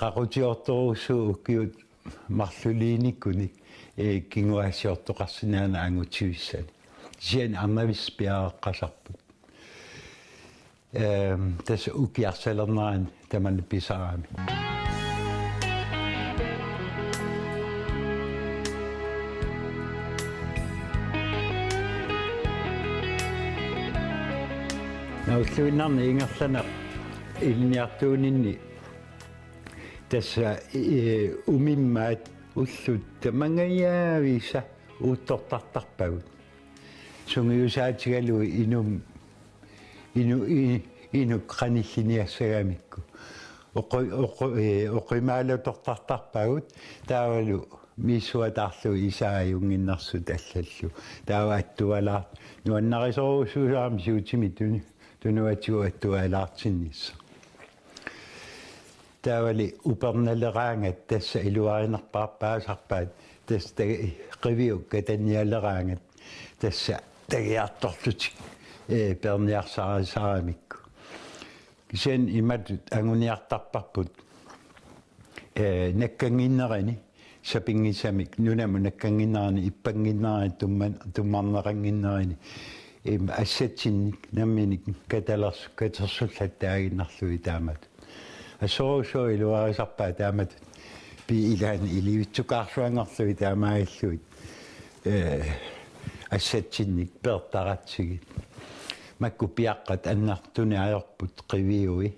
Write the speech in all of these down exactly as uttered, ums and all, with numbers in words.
qaqutigoortorujussuuvoq ukiut marluliinikunik, ee, kinguaassiortoqarsinnaaneq angutivissani. Kisianni arnavissat piareeqqasarput. Ehm, tassa ukiarsalernerani tamanna pisarami. Naulluinnarni ingerlaneq ilinniartuuninni tassa, ee, umimmaat ullut tamangajaavisa uuttortartarpagut. Sungiusaatigalugu inum-, inu-, i-, inuk qanilliniassagamikku. Oqu-, oqu-, ee, oqimaalutortartarpagut taavalu misissuataarlugu isai ajunnginnersut allallu. Taava attualaar-, nuannarisorujussuusarami siutimi tun-, tunuatigut attualaartinnissaq. Taavali upernaleraangat tassa iluarinerpaarpaasarpaat, tassa tagi-, qiviup katannialeraangat tassa tagiartorlutik, ee, peerniarsarisaramikku. Kisianni imatut anguniartarparput, ee, nakkannginnerini, sapinngisamik nunamut nakkannginnerini, ippannginnerini, tumman-, tummarneqannginnerini, ima assatsinnik nammineq katalersu-, katersullattaaginnarlugit taamatut. Assorujussuaq iluarisarpaat taamatut pi-, ilaanni ilivitsukaarsuanngorlugit taamaalillugit, ee, assatsinnik peertaratsigit. Makku piaqqat annertuneq ajorput qiviui.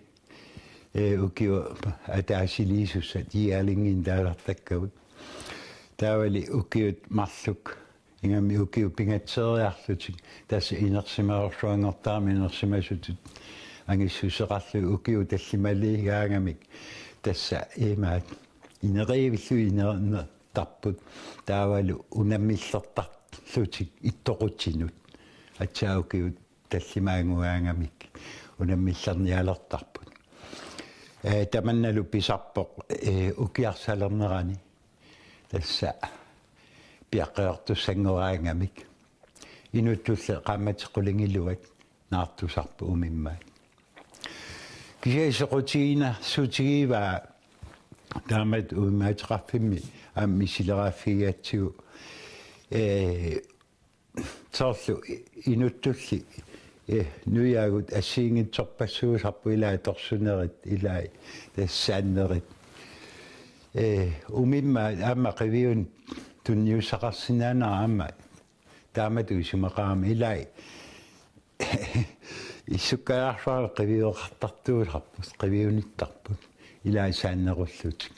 Ee, ukiut ataasiliisussat Jærlingimi taasartakkagut. Taavali ukiut marluk, ingammik ukiut pingatsiarlutik, tassa inersimasorsuanngortarami inersimasutut angissuseqarlugit ukiut tallimaliigaangamik, tassa imaat ineriivillugit iner-, iner-, tarput, taavalu unammillertarlutik ittoqutsinut. Aatsaat ukiut tallimaannguaangamik unammillernialertarput. Ee, tamannalu pisarpoq, ee, ukiarsalernerani tassa piaqqioortussanngoraangamik. Inuttulli qaammatit qulingiluat naartusarput umimmaat. Kisianni soqutiginarsutigivaa taamatut uimmaateqarfimmi aamma misileraaffigigatsigu, ee, soorlu inuttulli, ee, nujaagut assigiinngitsorpassuusarput, ilai torsunerit, ilai tassaannerit. Ee, umimmaat aamma qiviunut tunniussaqarsinnaanera aamma taamatut isumaqarami, ilai issukkajaarsuarmi qiviuqartartuusarput, qiviunittarput, ilai saannerullutik.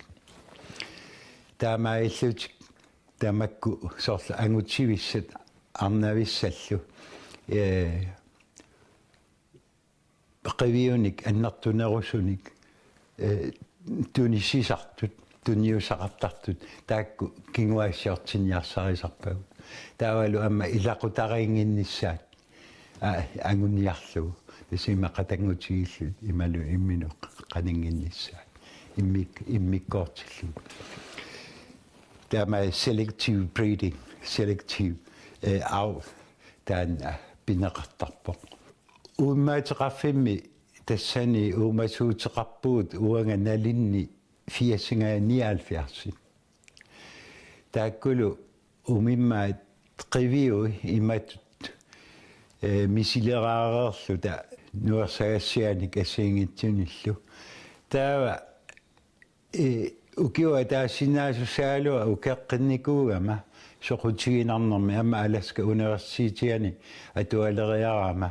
Taamaalillutik tamakku soorlu angutivissat arnavissallu, ee, qiviunik annertunerusunik, ee, tunissisartut, tunniussaqartartut, taakku kinguaassiortinniarsarisaarpagut. Taavalu aamma ilaqutariinnginnissaat, aa, anguniarlugu. Tassa ima qatanngutigiillutik imaluunniit imminut qaninnginnissaat. Immik-, immikkoortillugu. Taama selective breeding, selective, ee, avl, taanna pineqartarpoq. Uimmaateqarfimmi tassani uumasuuteqarpugut uanga nalinni firsingaat nioghalvfjerdsit. Taakkulu umimmaat qiviui imatut, ee, misileraareerluta nuersagassianik assigiinngitsunillu. Taava, ee, ukiup ataasiinnaasussagaluaq ukeqqinnikuugama soqutiginarnermi aamma Alaska Universitetiani atualeriarama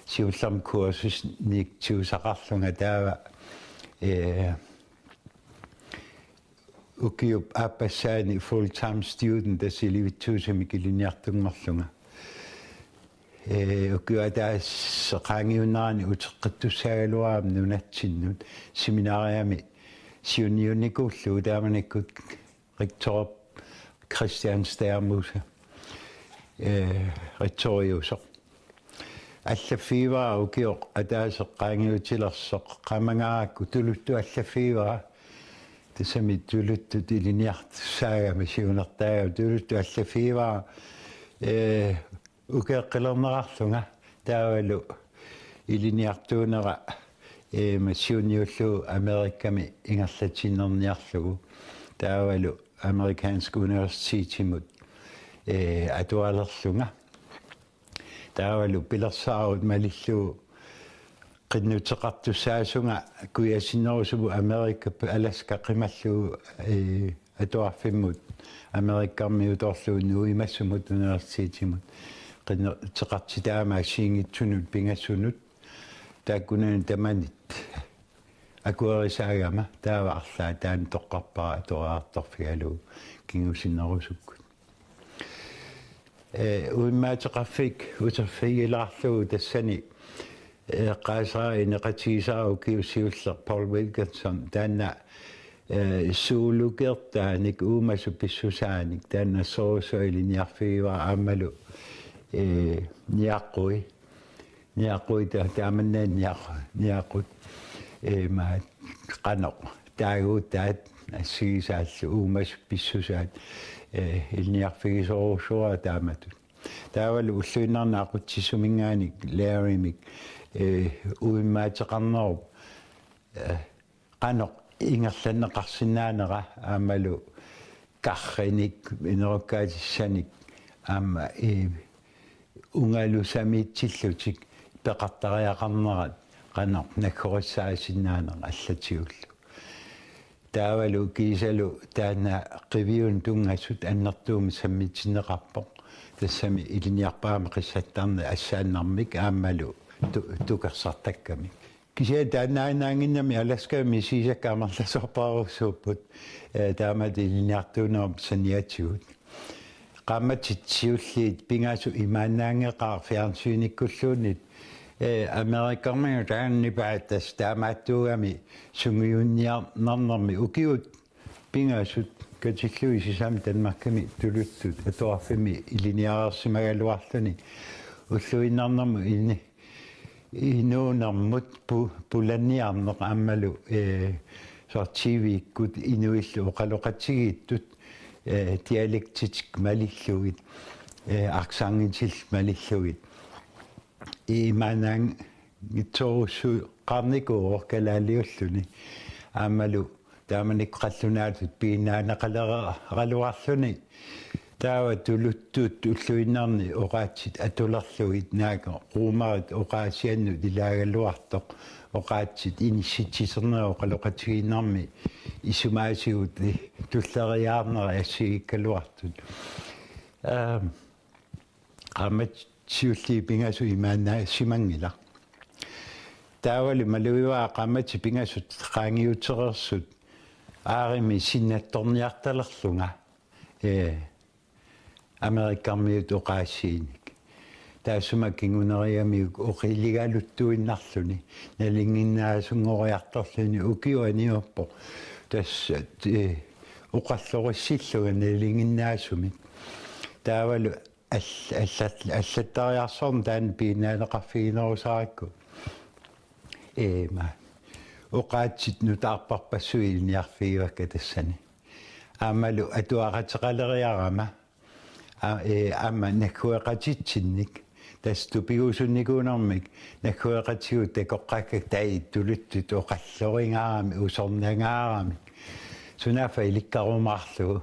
siullermik kursusinik tigusaqarlunga taava, ee, ukiup aappassaani full-time student tassa ilivitsuusumik ilinniartunngorlunga. Ee, ukiup ataaseq qaangiunnerani uteqqittussagaluarama nunatsinnut seminariami siunniunnikuullugu taamanikkut rektorip Christian Stærmose, ee, rektoriusoq. Allaffigivara ukioq ataaseq qaangiutilersoq, qaamangaarakku tuluttut allaffigivara. Tassami tuluttut ilinniartussaagami siunertaagami tuluttut allaffigivara, ee, ukeqqilernerarlunga taavalu ilinniartuunera Ee, massiunniullu Amerikami ingerlatinnerniarlugu. Taavalu amerikansk universitetimut, ee, atualerlunga. Taavalu pilersaarut malillugu qinnuteqartussaasunga kujasinnerusumut Amerika Alaska qimallugu, ee, atuarfimmut Amerikarmiutoorlugu Nuimasumut universitetimut qinnuteqartitaama assigiinngitsunut pingasunut taakkunani tamanit akuerisaagama taava arlaat taanna toqqarpara atuariartorfigalugu kingusinnerusukkut. Ee, uimmaateqarfik uterfigilaarlugu tassani, ee, eqqaasara ineqatigisara ukiut siulleq Paul Wilkinson taanna, ee, zoologertaanik uumasut pissusaanik taanna soorlu ilinniarfigivara aammalu, ee, niaqqui. Niaqqui ta-, taamanna niaq-, niaqqut, ee, maat qanoq taaguutaat assigisaallu uumasut pissusaat, ee, ilinniarfigisorujussuuara taamatut. Taavalu ulluinnarni aqutsisuminngaanniit Larrymik, ee, uimmaateqarnerup, ee, qanoq ingerlanneqarsinnaanera aammalu karrinik inerukkaatissanik aamma, ee, ungalusamiitsillutik peqartariaqarnerat qanoq naggorissaasinnaaneq allatigullu. Taavalu kiisalu taanna qiviunut tunngasut annertuumik sammitinneqarpoq. Tassami ilinniarpaamik qissattarneq assaannarmik aammalu tu-, tukersartakkamik. Kisianni taannaannaannginnami Alaskami misigisakka amerlasoorpassuupput, ee, taamatut ilinniartuunerup saniatigut. Qaammatit siulliit pingasut imaannaanngeqaaq fjernsynikkulluunniit, ee, Amerikarmiut taanna nipaat tassa taamaattuugami sungiunniarnarnermi ukiut pingasut katillugit sisamat Danmarkimi tuluttut atuarfimmi ilinniareersimagaluarluni ulluinnarnermut ini-, inuunermut pu-, pulanniarneq aammalu, ee, soorlu T V-kkut inuillu oqaloqatigiittut, ee, dialektitik malillugit, ee, accentit malillugit. Imaannaanngitsorujussuuqarnikuuvoq kalaaliulluni. Aammalu taamanikkut qallunaatut piginnaaneqaleraluarluni. Taava tuluttut ulluinnarni oqaatsit atulerlugit naak roomerit oqaasiannut ilaagaluartoq oqaatsit inissitsiternerat oqaloqatigiinnarmi isumaasigut tulleriiaarnerat assigiikkaluartut. Aam, qaammatit siulliit pingasut imaannaasimanngilaq. Taavalu malugivara qaammatit pingasut qaangiutereersut aarimmi sinnattorniartalerlunga, ee, Amerikarmiut oqaasiinik. Taassuma kinguneriigamiuk oqiligaluttuinnarluni, nalinginnaasunngoriartorluni ukiup aniuppoq. Tassa, ee, oqallorisillunga nalinginnaasumik. Taavalu all-, allat-, allattariarsorneq taanna piginnaaneqarfiginerusaraakku. Ee, ma. Oqaatsit nutaarpassuit ilinniarfigivakka tassani. Aammalu atuaqateqaleriarama. A-, ee, aamma naggueqatitsinnik. Tassa tupigusunnikuunermik naggueqatigut takoqqaakkakka taava tuluttut oqallorigaarami usornagaaramik. Sunaaffa ilikkarumaarlugu.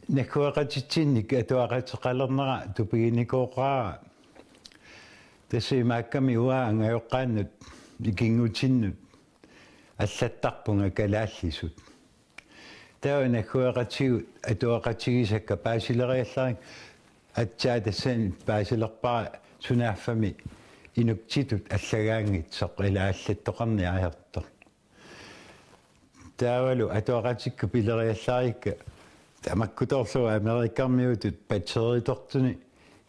Naggueqatitsinnik atuaqateqalernera tupiginikooqaara. Tassa imaakkami uanga angajoqqaannut ikinngutinnut allattarpunga kalaallisut. Taava naggueqatigut atuaqatigisakka paasileriallarik aatsaat tassani paasilerpara sunaaffami inuktitut allagaanngitsoq ila allattoqarniartoq. Taavalu atuaqatikka pileriallarikka tamakkutorlu Amerikarmiutut batteritortuni,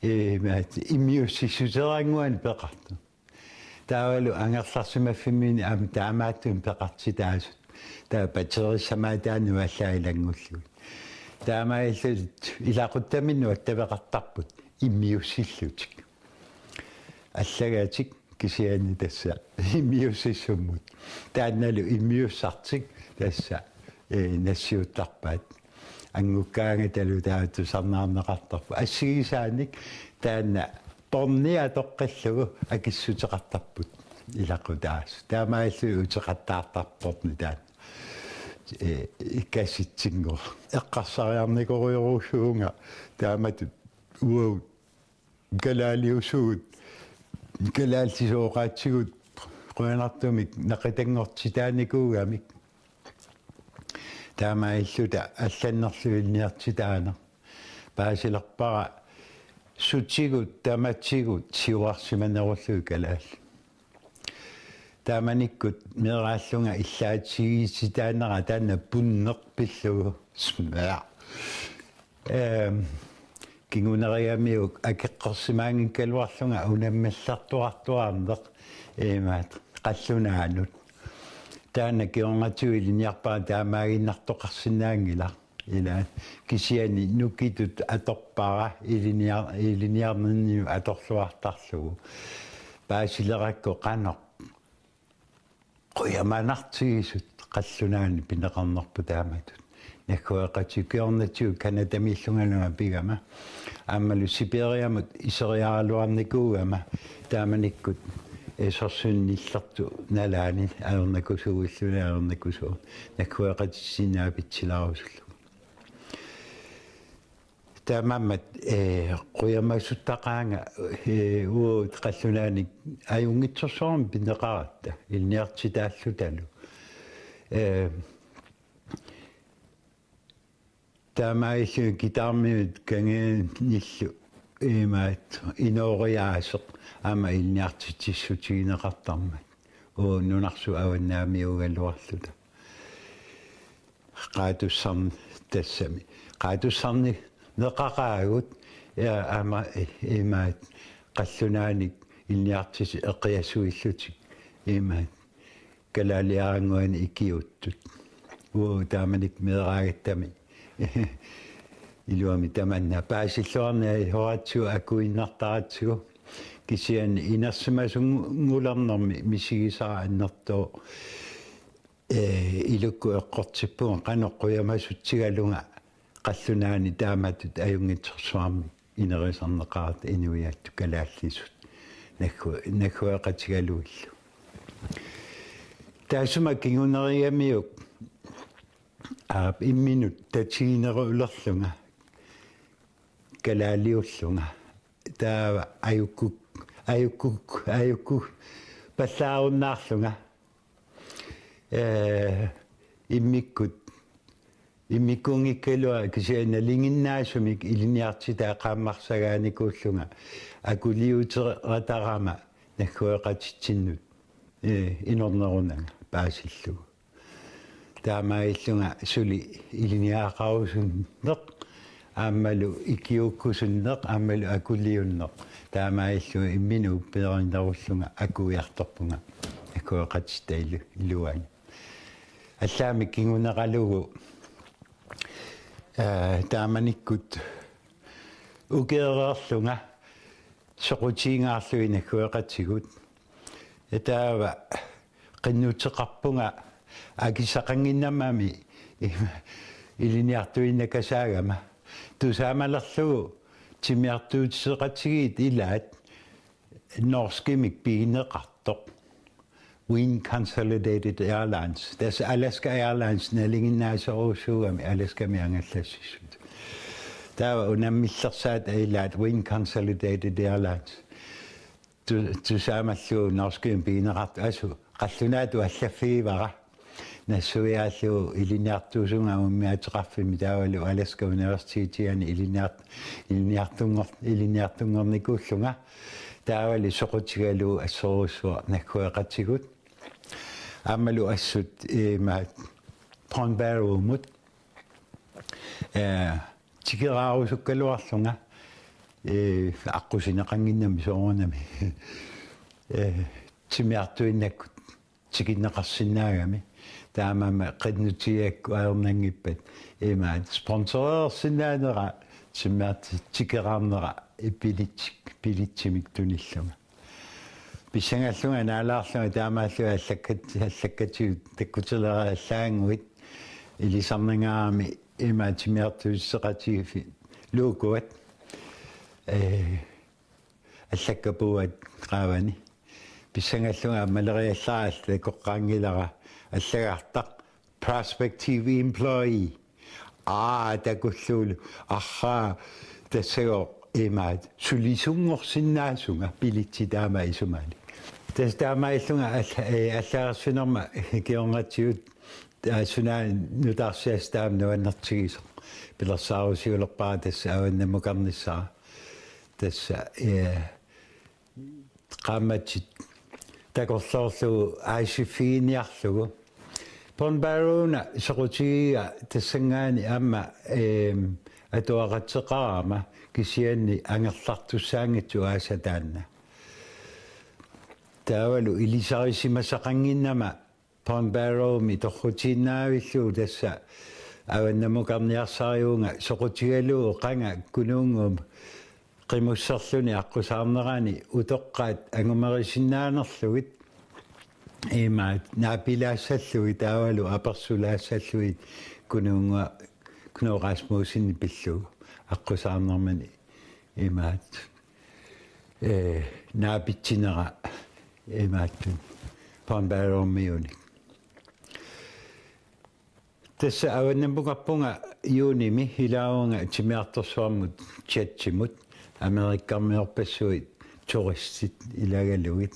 ee, maat immiussissuteeraannguanik peqartoq. Taavalu angerlarsimaffimminni aamma taamaattumik peqartitaasut. Taava batterissamaataannut allaat ilanngullugit. Taamaalillutik ilaquttaminnut attaveqartarput immiussillutik. Allagatik kisianni tassa immiussissummut. Taannalu immiussartik tassa, ee, nassiuttarpaat. Anngukkaangatalu taava tusarnaarneqartarpoq. Assigisaanik taanna porni atoqqillugu akissuteqartarput. ilaqutaasut. Taamaallu uteqattaartarpormi taanna. Ee, ikkassitsinngor. Eqqarsariarnikuujurusuunga taamatut uagut kalaaliusugut, kalaallisut oqaatsigut, qujanartumik naqitanngortitaanikuugamik. Taamaalilluta allannerlu ilinniartitaaneq. Paasilerpara sutigut tamatigut siuarsimanerullugit kalaallit. Taamanikkut meeraallunga illaatigiissitaanera taanna punneq pillugu. Smør. Ehm, kingunerigamiuk akeqqersimaanngikkaluarlunga unammillertuartuarneq imaat qallunaanut. Taanna kingornatigut ilinniarpara taamaaginnartoqarsinnaanngilaq. Ila kisianni nukitut atorpara ilinniar-, ilinniarninni atorluartarlugu. Paasilerakku qanoq qujamanartigisut qallunaanut pineqarnerput taamatut. Naggueqatigiit kingornatigut Canadamiillungalu pigama. Aammalu Sibiriamut iseriaraluarnikuugama taamanikkut, ee, sorsunnik nillertut nalaanni ajornakusuulluni ajornakusuut. Naggueqatitsiinnaapitsilaarusut. Taamaammat, ee, qujamasuttaqaanga, ee, uagut qallunaanik ajunngitsorsuarmik pineqaratta, ilinniartitaallutalu. Ee, taamaalilluni guitarimiut kanginnillu imaat inooriaaseq aamma ilinniartitsissutigineqartarmat. Uagut nunarsuup avannaamiuugaluarluta. Qaatussarn-, tassami. Qaatussarneqaqaagut, ja, aamma, eh, imaat qallunaanik ilinniartitsisut eqiasuillutik. Imaat kalaaliaraannguani ikiuuttut. Uagut taamanikkut meeraagattami. Iluamik tamanna paasilluarniarlugu Horatiu akuinnartaratsigu. Kisianni inersimasunngulernermi misigisara annertooq. Ee, ilukkut eqqortippunga qanoq qujamasutsigalunga qallunaanut taamatut ajunngitsorsuarmik inerisarneqarata inuiattut kalaallisut naggu-, naggueqatigalugillu. Taassuma kingunerigamiuk, aap, imminut tatiginerulerlunga kalaaliullunga. Taava ajukkuk-, ajukkuk-, ajukkuk-, pallaarunnaarlunga. Ee, immikkut, immikkuunngikkaluaq kisianni nalinginnaasumik ilinniartitaa qaammarsagaanikuullunga akuliuteqatarama naggueqatitsinnut, ee, inornerunanga paasillugu. Taamaalillunga suli ilinniagaqarusunneq, aammalu ikiuukkusunneq, aammalu akuliunneq. Taamaalillunga imminut upperinerullunga akuiartorpunga naggueqatitta ilu-, iluani. Allaammi kinguneralugu, aa, taamanikkut ukeereerlunga soqutigingaarlugit naggueqatigut. Ja taava qinnuteqarpunga akissaqannginnamami ilinniartuinnakasaagama. Tusaamalerlugu timmiartuuteqatigiit ilaat norskimik pigineqartoq. Wind Consolidated Airlines. Tassa Alaska Airlines nalinginnaasorujussuugami Alaskami angallassisut. Taava unammillersaata ilaat Wind Consolidated Airlines. Tu-, tusaamallugu norskimik pigineqartoq, asu qallunaatut allaffigivara. Nassuiaallugu ilinniartuusunga umiaateqarfimmi taavalu Alaska Universitetiani ilinniart-, ilinniartunngor-, ilinniartunngornikuullunga. Taavalu soqutigalugu assorujussuaq naggueqatigut. Aammalu assut imaat Pohnpei-mut. Ee, tikeraarusukkaluarlunga, ee, aqqusineqannginnami soorunami. Ee, timmiartuinnakkut tikinneqarsinnaagami. Taamaammat qinnutigigakku ajornanngippat imaat sponsoreersinnaanera timmiartut tikeraarnera bilitsi-, bilitsimik tunillunga. Pissangallunga naalaarlunga taamaallugu allakkat-, allakkatigut takkutileraallaannguit ilisarnangaarami imaat timmiartuuteqatigiiffik luukuat, ee, allakkapuuat qaavani. Pissangallunga ammaleriallaarallartoq, koqqaanngilara allagartaq prospective employee. Aa, takullugu arraa tassagooq imaat sulisunngorsinnaasunga, bilitsi taama isumani. Tassa taamaallunga all-, eh, allagarsinerma kingornatigut taassunaanut taarsias taama nuannertigisoq. Pilersaarusiulerpara tassa avannamukarnissara. Tassa, eh, qaammatit takorloorlugu aasiffiginiarlugu. Pohnpei-una soqutigiga tassanngaanniit aamma, eem, atuaqateqarama kisianni angerlartussaanngitsoq aasaq taanna. Taavalu ilisarisimasaqannginnama Pohnpei-imi torrutiinnavillugu tassa avannamukarniarsarivunga soqutigalugu qanga Kunuunnguup qimusserluni aqqusaarnerani utoqqaat angumerisinnaanerlugit imaat naapilaassallugit taavalu apersulaassallugit Kunuunnguaq Knud Rasmussenip pillugu aqqusaarnermini imaat, eh, naapitsinera imaattut Pohnpei-miunik. Tassa avannamukarpunga juunimi ilaavunga timmisartorsuarmut Tchadimut, Amerikkarmiorpassuit turistit ilagalugit.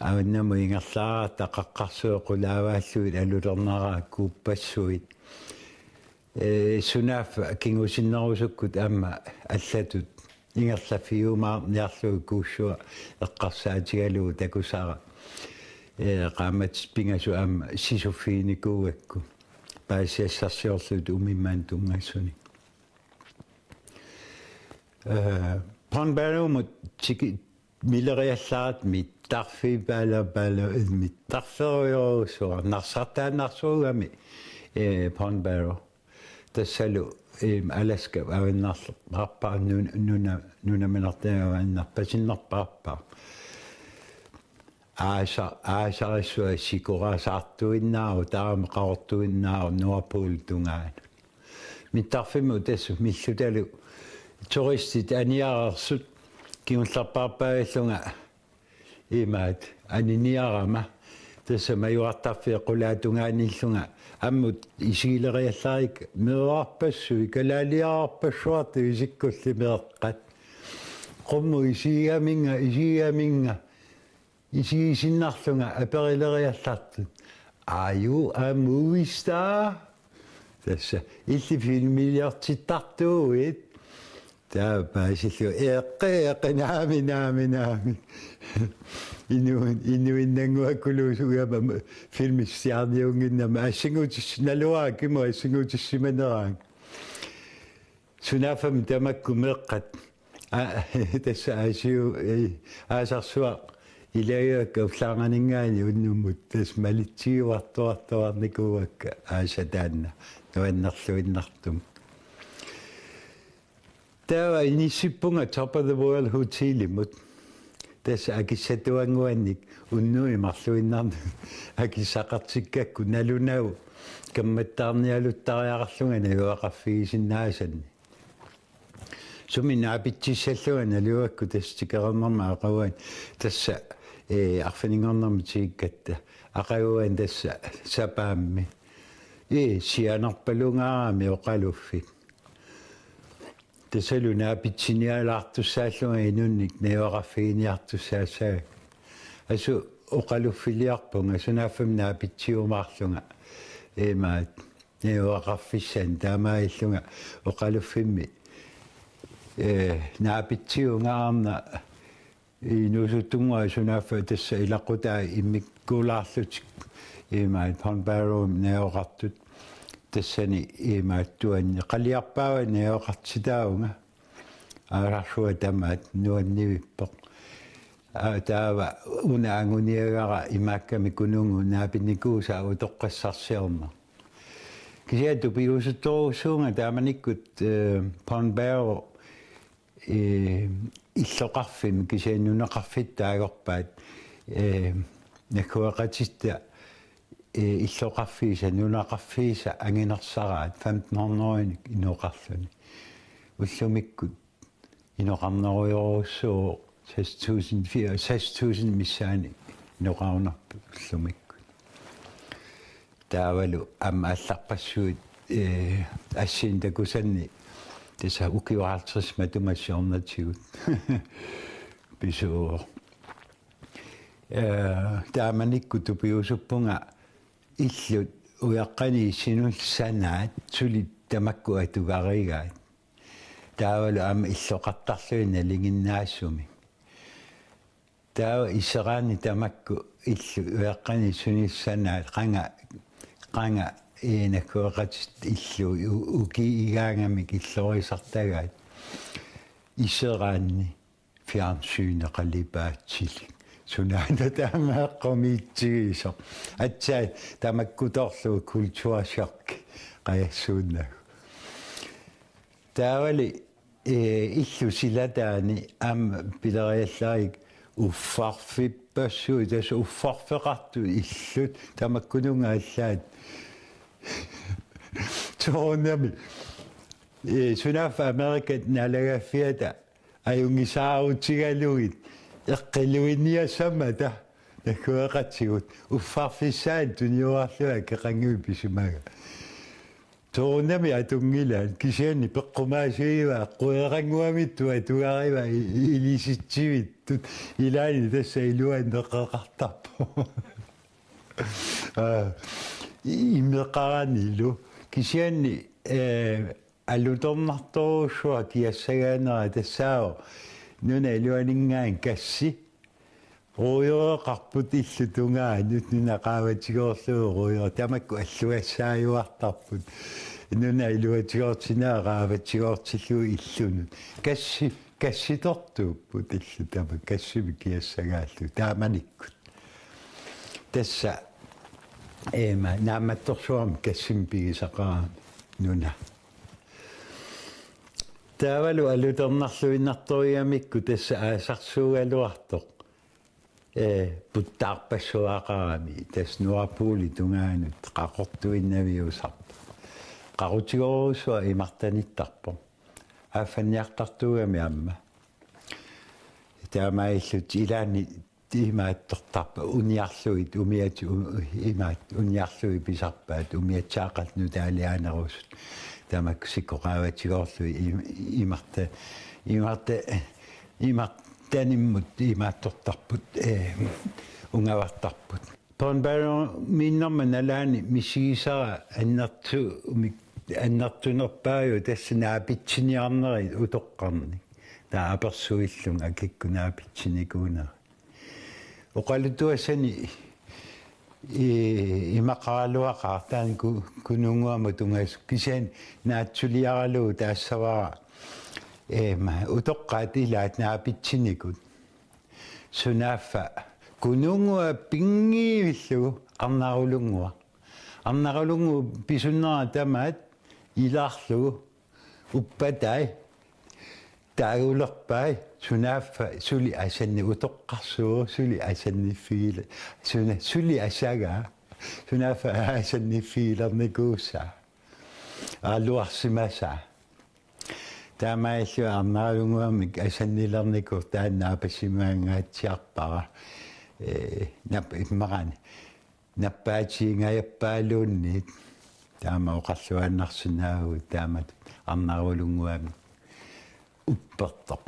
Avannamut ingerlaaratta qaqqarsuit qulaavaallugit alulernaraa kuuppassuit. Eh, sunaaffa kingusinnerusukkut aamma allatut ingerlaffigiumaarniarlugu kuussua eqqarsaatigalugu takusara. Eh, qaammatit pingasut aamma sisuffiginikuugakku. Paasisassarsiorlutik umimmaannik tunngassunik. Eh, Pohnpei-mut tiki-, milleriallaaratta mittarfii paala paala, eh, mittarferujorujussuara, narsartaannarsuugami, eh, Pohnpei. Tassalu, eh, Alaska avannarlerpaarpara nun-, nuna-, nunaminertaanut avannar-, pasinnerpaarpara. Aasa-, aasarissua sikorasaartuinnaavoq, taama qaqortuinnaavoq Nordpolip tungaanut. Mittarfimmut tassa millutalu turistit aniareersut kingullerpaarpaallunga imaat aniniarama tassa majuartarfiit qulaatungaanillunga ammut isigileriallarikka meerarpassuit kalaaliararpassuartut isikkulli meeqqat. Qummut isigigaminnga, isigigaminnga isigisinnarlunga aperileriallartut: Are you a movie star? Tassa: Illit filmiliortittartuuit? Taava paasillugu: Eqqe, eqqe, naamik, naamik, naamik. Inu-, inuinnannguakkuluusugama filmistjerneunnginnama assingutis-, naluara kimut assingutissimaniaraangat. Sunaaffami tamakku meeqqat, a-, tassa aasiu-, ei, aasarsuaq ilagigakkit ullaarnganinngaanniit unnummut tassa malitsigiuartuartuarnikuuakka aasaq taanna nuannerluinnartumik. Taava inissippunga Top of the World Hotelimut. Tassa akissatuannguannik unnuit marluinnarnik akissaqartikkakku nalunagu kammattaarnialuttariaqarlunga najugaqarfigisinnaasannik. Sumi naapitsissallunga nalugakku tassa tikereernerma aqaguani tassa, eh, arfininngornermi tikikkatta aqaguani tassa sapaammi. Eh, sianerpalungaarami oqaluffik. Tassalu naapitsinialaartussaallunga inunnik najugaqarfiginiartussaassagakku. Assut oqaluffiliarpunga sunaaffami naapitsiumaarlunga. Imaat najugaqarfissanik taamaalillunga oqaluffimmi, eh, naapitsiungaarnanga inuusuttunnguaq sunaaffa tassa ilaquttai immikkuulaarlutik imaat Pohnpeimut najugaqartut tassani imaattuanni qaliarpaavani najugaqartitaavunga. Aasarsuaq tamaat nuannivippoq. Aa, taava una anguniagara imaakkami Kunuunnguup naapinikuusaa utoqqassarsiorneq. Kisianni tupigusuttorujussuuvunga taamanikkut, eh, Pohnpei, eh, illoqarfimmi kisianni nunaqarfitta taagorpaat, eh, naggueqatitta, eh, illoqarfiisa nunaqarfiisa anginersaraat femten hundredinik inoqarluni. Ullumikkut inoqarnerujorujussuuvoq seks tusind fire, seks tusind missaani noqarunarput ullumikkut. Taavalu aamma aallarpassuit, eh, assinik takusanni tassa ukiut halvtreds matuma siornatigut. Pisuuvoq. Eh, taamanikkut tupiusuppunga illut ujaqqanik issinik sanaat suli tamakku atugarigaat. Taavalu aamma illoqartarlugit nalinginnaasumik. Taava iseraanni tamakku illut ujaqqanik issinik sanaat qanga, qanga, eh, nakkueqatit illut u-, ukiup igaangamik illorisartagaat. Iseraanni fjernsyni qalipaatilik. Sunaana taama eqqumiitsigisoq. Aatsaat tamakkutorlu kulturchok qajassuunnagu. Taavali, eh, illut silataani aamma pileriallarik uffarfippassuit, tassa uffarfeqartut illut tamakkununnga allaat. Soorunami, eh, sunaaffa Amerikat naalagaaffiata ajunngisaarutigalugit eqqiluiniassammata nakkueqatigut uffarfissaat tunioraarlugit akeqanngui pisimaga. Soorunami atunngilaat, kisianni peqqumaasiiva querannguamittut atugarivaa i-, ilisitsivittut ilaanni tassa iluanni neqeqartarpoq. Aa, imeqaranilu. Kisianni, eh, alutornartorujussuaq kiassagaanera tassaavoq nunap iluaninngaanniit gassi ruujoreqarput illup tungaanut, nuna qaavatigoorlugu ruujore-, tamakku allugassaajuartarput. Nuna iluatigoortinnagu qaavatigoortillugu illunut. Gassi, gassitortuupput illut tamakku, gassimik kiassagaallutik taamanikkut. Tassa, eema, naammattorsuarmik gassimik pigisaqarami nuna. Taavalu alutornarluinnartorigamikku tassa aasarsuugaluartoq, eh, puttaarpassuaqarami, tassa Nordpolip tungaanut qaqortuinnaviusarpoq. Qaqutigoorujussuaq imartanittarpoq. Aaffanniartartuugami aamma. Taamaalillutik ilaanni imaattortarpaat, uniarlugit, umiat u-, imaat uniarlugit pisarpaat, umiatsiaaqqat nutaaliaanerusut. Tamakku sikkut qaavatigoorlugit im-, imarta-, imarta-, imartanimmut imaattortarput, eh, ungavartarput. Pohnpeiommiinnerma nalaani misigisara annertuumik, annertunerpaajuvoq tassa naapitsiniarnerit utoqqarnik. Taava apersuillunga kikkut naapitsinikuunerat. Oqalutuassani i-, imaqaraluaqaaq taanna Ku-, Kununnguamut tungaasup, kisianni naatsuliaralugu taassavara, eema, utoqqaat ilaat naapitsinikut. Sunaaffa Kununnguaq pinngivillugu Arnarulunnguaq. Arnarulunnguup pisunnera tamaat ilaarlugu uppatai taagulerpai, sunaaffa suli asanni utoqqarsuuvoq, suli asanniffigila-, suna-, suli asagaa, sunaaffa asanniffigilernikuusaa, aaluarsimasaa. Taamaalilluni Arnarulunnguamik asannilernikuuvoq, taanna aappassimaangaatsiarpara. Ee, nap-, immaqa nappaatigingajappaaluunniit. Taama oqarluaannarsinnaavugut taamatut Arnarulunnguamik uppertoq.